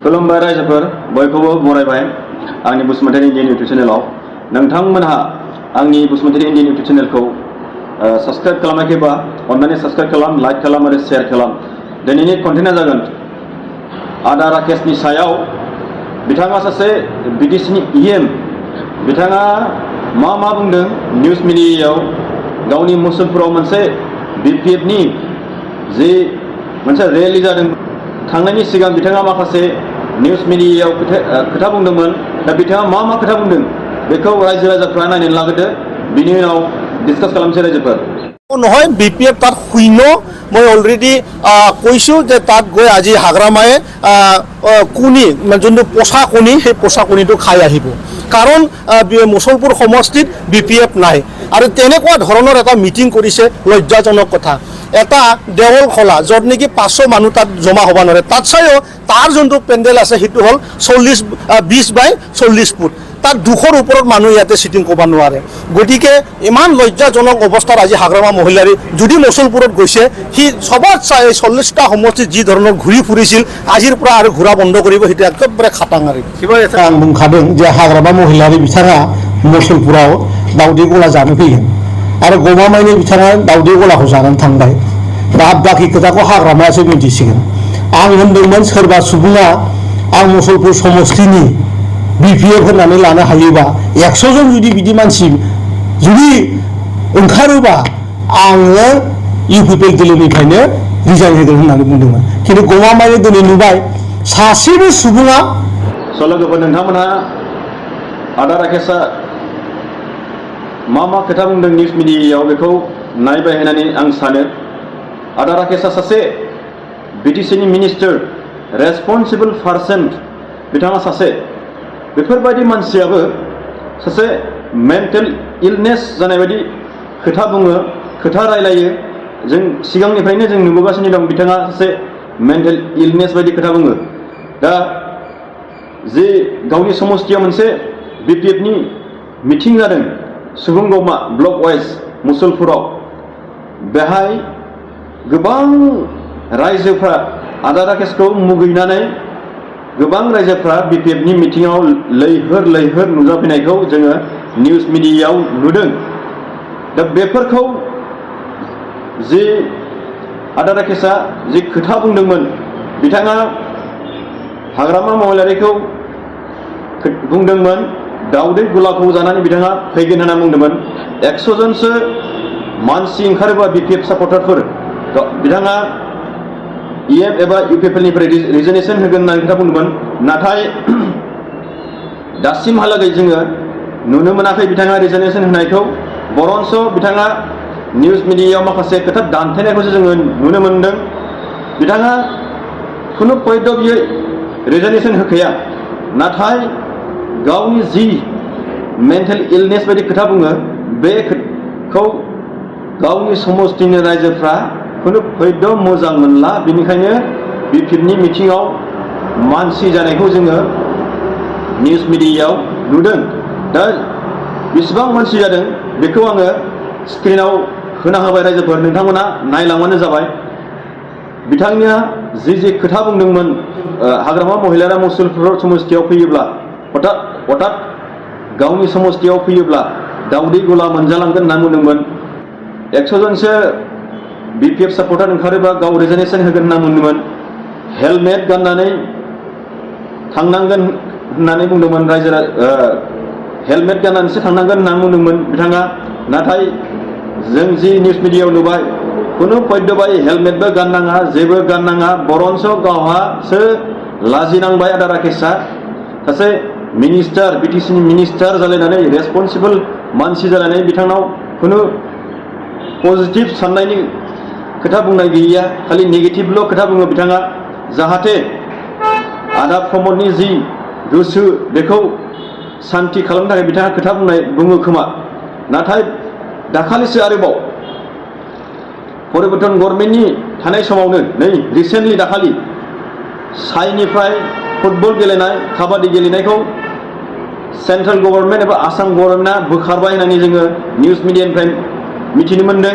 खुलुमबाय रायजोफोर बयखौबो बरायबाय आंनि बसुमतारी इन्डियान इउटुब चेनेलाव नोंथांमोनहा आंनि बसुमतारी इन्डियान इउटुब चेनेलखौ साबस्क्राइब खालामाखैबा अन्नानै साबस्क्राइब खालाम लाइक खालाम आरो शेयार खालाम। दिनैनि कन्टेन्टआ जागोन आदा राकेशनि सायाव। बिथाङा सासे बिटिसिनि इएम। बिथाङा मा बुंदों निउज मिडियायाव गावनि मुसलपुराव मोनसे बिपिएफनि जि मोनसे रेलि जादों थांनायनि सिगां बिथाङा माखासे निउज मिडियायाव खोथा बुंदोंमोन। दा बिथाङा मा खोथा बुंदों बेखौ रायजो राजाफ्रा नायनानै लाग्रोदो, बिनि उनाव डिसकास खालामसै रायजोफोर। নহয় বিপিএফ তাত শূন্য। মই অলৰেডি কৈছোঁ যে তাত গৈ আজি হাগ্ৰামায়ে কণী যোনটো পচা কণী সেই পচা কণীটো খাই আহিব, কাৰণ মুছলপুৰ সমষ্টিত বিপিএফ নাই। আৰু তেনেকুৱা ধৰণৰ এটা মিটিং কৰিছে, লজ্জাজনক কথা। এটা দেৱল খোলা য'ত নেকি 500 মানুহ তাত জমা হ'ব নোৱাৰে। তাত চাইও তাৰ যোনটো পেণ্ডেল আছে সেইটো হ'ল 20 বাই 40 ফুট। তাত 200ৰ ওপৰত মানুহ ইয়াতে চিটিং কৰিব নোৱাৰে। গতিকে ইমান লজ্জাজনক অৱস্থাত আজি হাগ্ৰামা মহিলাৰী যদি মুছলপুৰত গৈছে, সি চবত চাই 40টা সমষ্টিত যি ধৰণৰ ঘূৰি ফুৰিছিল আজিৰ পৰা আৰু ঘূৰা বন্ধ কৰিব, সেইটো একেবাৰে খাটাং। আৰু आं बुंखादों जे हाग्रामा महिलारि बिथाङा मुसलपुराव दावदै गला जानो फैगोन आरो गमामायैनो बिथाङा दावदै गलाखौ जानानै थांबाय। दा बाखि खोथाखौ हाग्रामायासो मिथिसिगोन। आं होनदोंमोन सोरबा सुबुङा आं मुसलपुर समष्टिनि बिपिएफ होननानै लानो हायोबा 100 जन जुदि बिदि मानसि जुदि ओंखारोबा आङो इउपिपिएल दोलोनिफ्रायनो रिजाइन होगोन होननानै बुंदोंमोन। खिन्थु गमामायैनो दिनै नुबाय सासेबो सुबुङा लोगोफोर, नोंथांमोनहा आदा राकेशआ मा खोथा बुंदों निउज मिडियायाव बेखौ नायबाय होननानै आं सानो। आदा राकेशआ सासे बिटिसिनि मिनिस्टार, रेसपन्सिबल पार्सन। बिथाङा सासे बेफोरबायदि मानसियाबो सासे मेन्टेल इलनेस जानाय बायदि खोथा बुङो, खोथा रायलायो। जों सिगांनिफ्रायनो जों नुबोगासिनो दं बिथाङा सासे मेन्टेल इलनेस बायदि खोथा बुङो। दा जे गावनि समष्टियाव मोनसे बिपिएफनि मिटिं जादों सुबुंगौमा ब्लक वाइज मुसलपुराव, बेहाय गोबां रायजोफ्रा आदा राकेशखौ मुगैनानै गोबां रायजोफ्रा बिपिएफनि मिटिङाव लैहोर नुजाफैनायखौ जोङो निउज मिडियायाव नुदों। दा बेफोरखौ जे आदा राकेशआ जे खोथा बुंदोंमोन, बिथाङा हाग्रामा महिलारिखौ बुंदोंमोन दावदै गुलाखौ जानानै बिथाङा फैगोन होनना बुंदोंमोन। 100 जनसो मानसि ओंखारोबा बिपिएफ सापर्टारफोर बिथाङा इएम एबा इउपिपिएलनिफ्राय रिजनेसन होगोन होननानै खोथा बुंदोंमोन। नाथाय दासिमहालागै जोङो नुनो मोनाखै बिथाङा रिजनेसन होनायखौ। बरन्स बिथाङा निउज मिडियायाव माखासे खोथा दान्थेनायखौसो जोङो नुनो मोनदों। बिथाङा खुनु पयद बियो रिजनेसन होखाया, नाथाय गावनि जि मेन्टेल इलनेस बायदि खोथा बुङो बेखौ गावनि समष्टिनि रायजोफ्रा खुनु पयद मोजां मोनला। बेनिखायनो बिपिएफनि मिटिङाव मानसि जानायखौ जोङो निउज मिडियायाव नुदों। दा बेसेबां मानसि जादों बेखौ आङो स्क्रिनाव होना होबाय रायजोफोर, नोंथांमोना नायलांबानो जाबाय। बिथांनिया जि खोथा बुंदोंमोन हाग्रामा महिलारा मुसलपुर समष्टियाव फैयोब्ला हठात गावनि समष्टियाव फैयोब्ला दावदै गला मोनजालांगोन होनना बुंदोंमोन। 100 जनसो बिपिएफ सापर्टार ओंखारोबा गाव रिजनेसन होगोन होनना बुंदोंमोन। हेलमेट गाननानै थांनांगोन होननानै बुंदोंमोन। हेलमेट गाननानैसो थांनांगोन होनना बुंदोंमोन बिथाङा। नाथाय जों जि निउज मिडियायाव नुबाय खुनु पयदबाय हेलमेटबो गाननाङा, जेबो गाननाङा। बरन्स गावहासो लाजिनांबाय आदा राकेशआ सासे मिनिस्टार, बिटिसिनि मिनिस्टार जालायनानै रेसपन्सिबल मानसि जालायनानै बिथांनाव खुनु पजिटिभ साननायनि खोथा बुंनाय गैया, खालि नेगेटिभल' खोथा बुङो बिथाङा। जाहाथे आदा प्रमदनि जि गोसो बेखौ सान्ति खालामनो थाखाय बिथाङा खोथा बुङो खोमा। नाथाय दाखालिसो आरोबाव परिबर्तन गभर्नमेन्टनि थानाय समावनो नै रिसेन्टलि दाखालि साइनिफ्राय फुटबल गेलेनाय, काबादि गेलेनायखौ सेन्ट्रेल गभर्नमेन्ट एबा आसाम गभर्नमेन्टआ बोखारबाय होननानै जोङो निउज मिडियानिफ्राय मिथिनो मोनदों।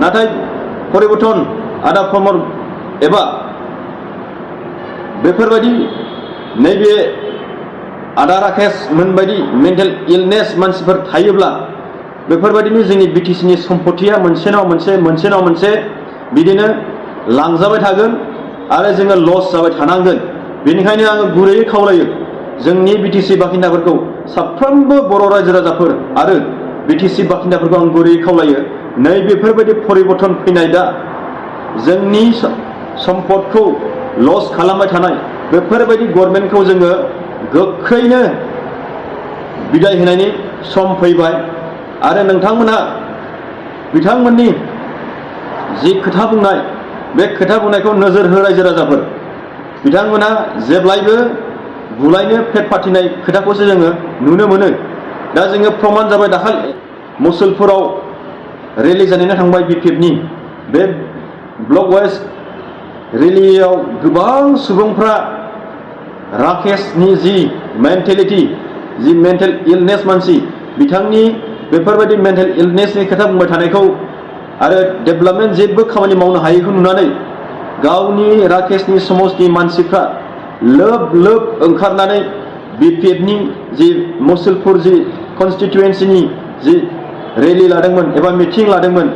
नाथाय परिबर्तन आदा प्रमद एबा बेफोरबायदि नैबे आदा राकेश मोनबायदि मेन्टेल इलनेस मानसिफोर थायोब्ला बेफोरबायदिनो जोंनि बिटिसिनि सम्पथिया मोनसे नङा मोनसे बिदिनो लांजाबाय थागोन आरो जोङो लस जाबाय थानांगोन। बेनिखायनो आङो गुरैयै खावलायो जोंनि बिटिसि बाखिन्दाफोरखौ साफ्रोमबो बर' रायजो राजाफोर आरो बिटिसि बाखिन्दाफोरखौ आं गुरैयै खावलायो नै बेफोरबायदि परिबर्तन फैनाय दा जोंनि सम्पदखौ लस खालामबाय थानाय बेफोरबायदि गभर्नमेन्टखौ जोङो गोख्रैनो बिदाय होनायनि सम फैबाय आरो नोंथांमोनहा बिथांमोननि जि खोथा बुंनाय बे खोथा बुंनायखौ नोजोर हो रायजो राजाफोर। बिथांमोनहा जेब्लायबो बुलायनो पेट फाथिनाय खोथाखौसो जोङो नुनो मोनो। दा जोङो प्रमान जाबाय दाखालि मुसलपुराव रेलि जानानै थांबाय बिपिएफनि बे ब्लक वाइज रेलियाव गोबां सुबुंफ्रा राकेशनि जि मेन्टेलिटि जि मेन्टेल इलनेस मानसि बिथांनि बेफोरबायदि मेन्टेल इलनेसनि खोथा बुंबाय थानायखौ आरो डेभेलपमेन्ट जेबो खामानि मावनो हायैखौ नुनानै गावनि राकेशनि समस्तिनि मानसिफ्रा लोब लोब ओंखारनानै बिपिएफनि जि मुसलपुर जि कनस्टिटुवेन्सिनि जि रेलि लादोंमोन एबा मिटिं लादोंमोन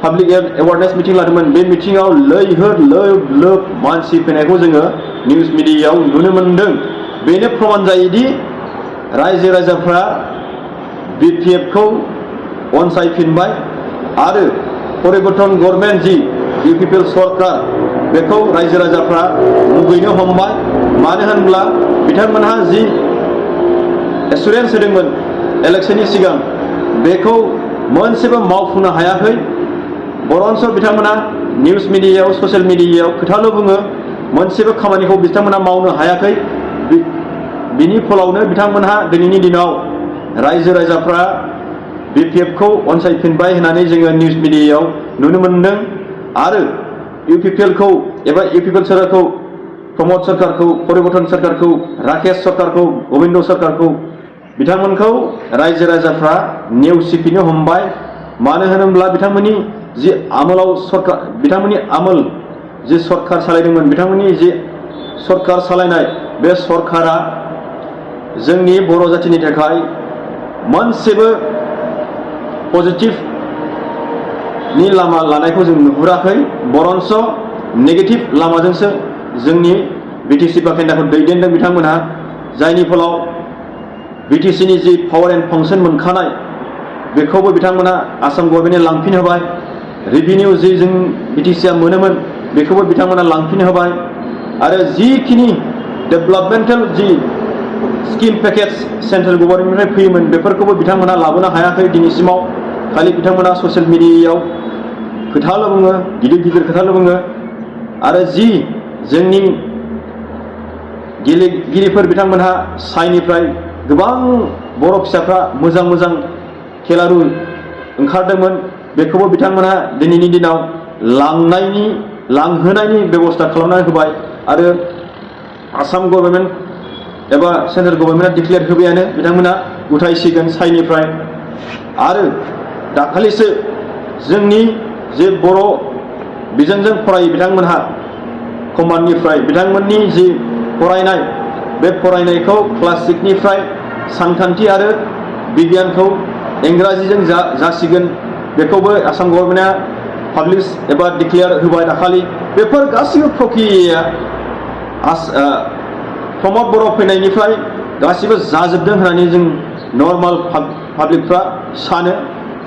पाब्लिक एवारनेस मिटिं लादोंमोन बे मिटिङाव लैहोर लोब लोब मानसि फैनायखौ जोङो निउज मिडियायाव नुनो मोनदों। बेनो प्रमान जायोदि रायजो राजाफ्रा बिपिएफखौ अनसायफिनबाय आरो परिबर्तन गभर्नमेन्ट जि इउपिपिएल सरकार बेखौ रायजो राजाफ्रा मुगैनो हमबाय। मानो होनब्ला बिथांमोनहा जि एसुरेन्स होदोंमोन इलेक्शननि सिगां बेखौ मोनसेबो मावफुंनो हायाखै। बरन्स बिथांमोना निउज मिडियायाव ससियेल मिडियायाव खोथाल' बुङो मोनसेबो खामानिखौ बिथांमोना मावनो हायाखै। बिनि फलावनो बिथांमोनहा दिनैनि दिनाव रायजो राजाफ्रा बिपिएफखौ अनसायफिनबाय होननानै जोङो निउज मिडियायाव नुनो मोनदों आरो इउपिपिएलखौ एबा इउपिपिएल सरकारखौ प्रमद सरकारखौ परिबर्तन सरकारखौ राकेश सरकारखौ गोविन्द सरकारखौ बिथांमोनखौ रायजो राजाफ्रा नेवसिफिननो हमबाय। मानो होनोब्ला बिथांमोननि जि आमोलाव सरकार बिथांमोननि आमोल जि सरकार सालायदोंमोन बिथांमोननि जि सरकार सालायनाय बे सरकारा जोंनि बर' जाथिनि थाखाय मोनसेबो पजिटिभनि लामा लानायखौ जों नुहुराखै बरन्स नेगेटिभ लामाजोंसो जोंनि बिटिसि बाखिन्दाखौ दैदेनदों बिथांमोनहा जायनि फलाव बिटिसिनि जि पावार एन्ड फांसन मोनखानाय बेखौबो बिथांमोना आसाम गभर्नमेन्टनो लांफिन होबाय। रेभिनिउ जि जों बिटिसिआ मोनोमोन बेखौबो बिथांमोना लांफिन होबाय आरो जिखिनि डेभेलपमेन्टेल जि स्किम पेकेज सेन्ट्रेल गभर्नमेन्टनिफ्राय फैयोमोन बेफोरखौबो बिथांमोना लाबोनो हायाखै दिनैसिमाव। खालि बिथांमोना ससियेल मिडियायाव खोथाल' बुङो गिदिर गिदिर खोथाल' बुङो आरो जि जोंनि गेलेगिरिफोर बिथांमोनहा साइनिफ्राय गोबां बर' फिसाफ्रा मोजां मोजां खेलारु ओंखारदोंमोन बेखौबो बिथांमोनहा दिनैनि दिनाव लांहोनायनि बेबस्था खालामनानै होबाय आरो आसाम गभर्नमेन्ट एबा सेन्ट्रेल गभर्नमेन्टआ डिक्लेयार होबायानो बिथांमोना उथायसिगोन साइनिफ्राय। आरो दाखालिसो जोंनि जे बर' बिजोंजों फरायो बिथांमोनहा कमान्डनिफ्राय बिथांमोननि जि फरायनाय बे फरायनायखौ क्लास 6निफ्राय सानखान्थि आरो बिगियानखौ इंराजिजों जासिगोन बेखौबो आसाम गभर्नमेन्टआ पाब्लिश एबा डिक्लेयार होबाय दाखालि। बेफोर गासिबो प्रक्रियाया प्रमद बर' फैनायनिफ्राय गासिबो जाजोबदों होननानै जों नर्माल पाब्लिकफ्रा सानो।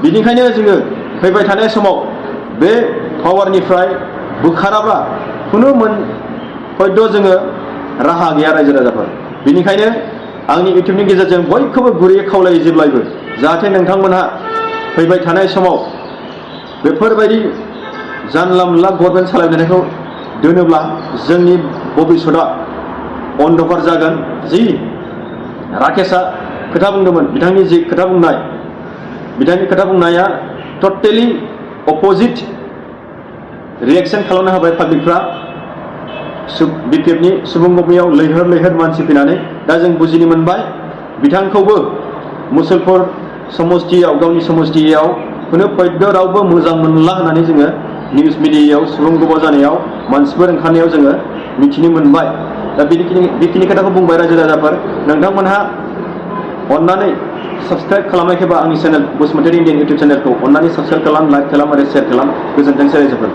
बिनिखायनो जोङो फैबाय थानाय समाव बे पावारनिफ्राय बोखाराब्ला खुनु हयथ' जोङो राहा गैया रायजो राजाफोर। बिनिखायनो आंनि इउटिउबनि गेजेरजों बयखौबो गुरैयै खावलायो जेब्लायबो जाहाथे नोंथांमोनहा फैबाय थानाय समाव बेफोरबायदि जानला मोनला गभर्नमेन्ट सालायनायखौ दोनोब्ला जोंनि भबिष्यतआ अन्धकार जागोन। जि राकेशआ खोथा बुंदोंमोन बिथांनि जि खोथा बुंनाय बिथांनि खोथा बुंनाया टटेलि अपोजिट रिएक्शन खालामनो होबाय पाब्लिकफ्रा बिपिएफनि सुबुंगमियाव लैहोर लैहोर मानसि फैनानै। दा जों बुजिनो मोनबाय बिथांखौबो मुसलपुर समस्तियाव गावनि समस्तियाव खुनु फैद्य रावबो मोजां मोनला होननानै जोङो निउज मिडियायाव सुबुं गोबाव जानायाव मानसिफोर ओंखारनायाव जोङो मिथिनो मोनबाय। दा बेखिनि खोथाखौ बुंबाय रायजो राजाफोर नोंथांमोनहा अन्नानै साबस्क्राइब खालामाखैबा आंनि चेनेल बसुमतारी इन्डियान इउटुब चेनेलखौ अन्नानै साबस्क्राइब खालाम लाइक खालाम आरो शेयार खालाम गोजोन्थोंसै रायजोफोर